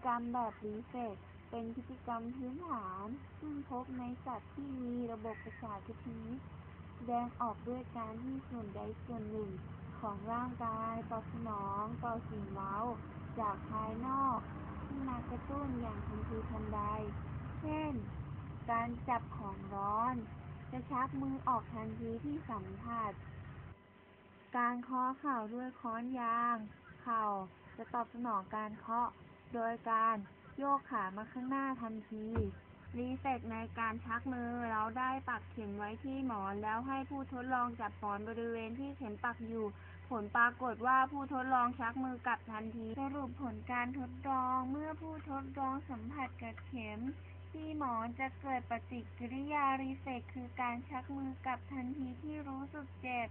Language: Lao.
ກຳແບບຣີເຟລັກ ເປັນພຶດຕິກຳພື້ນຖານ ຊຶ່ງພົບໃນສັດທີ່ມີລະບົບປະສາທະກີດ ສະແດງອອກດ້ວຍການທີ່ສ່ວນໃດສ່ວນໜຶ່ງຂອງຮ່າງກາຍຕອບສະໜອງຕໍ່ສິ່ງເວົ້າຈາກພາຍນອກທີ່ມາກະຕຸ້ນຢ່າງທັນທີທັນໃດ ເຊັ່ນ ການຈັບຂອງຮ້ອນ ຈະຊັກມືອອກທັນທີທີ່ສຳຜັດ. ການເຄາະເຂົ່າດ້ວຍຄ້ອນຢາງ ເຂົ່າຈະຕອບສະໜອງການເຄາະໂດຍການໂຍກຂາມາຂ້າງໜ້າທັນທີ. ຣີເຟລັກໃນການຊັກມື ເຮົາໄດ້ປັກເຂັມໄວ້ທີ່ໝອນ ແລ້ວໃຫ້ຜູ້ທົດລອງຈັບໝອນບໍລິເວນທີ່ເຂັມປັກຢູ່. ຜົນປາກົດວ່າຜູ້ທົດລອງຊັກມືກັບທັນທີ. ສະຫຼຸບຜົນການທົດລອງ ເມື່ອຜູ້ທົດລອງສຳຜັດກັບເຂັມທີ່ໝອນ ຈະເກີດປະຕິກິລິຍາຣີເຟລັກ ຄືການຊັກມືກັບທັນທີທີ່ຮູ້ສຶກເຈັບ.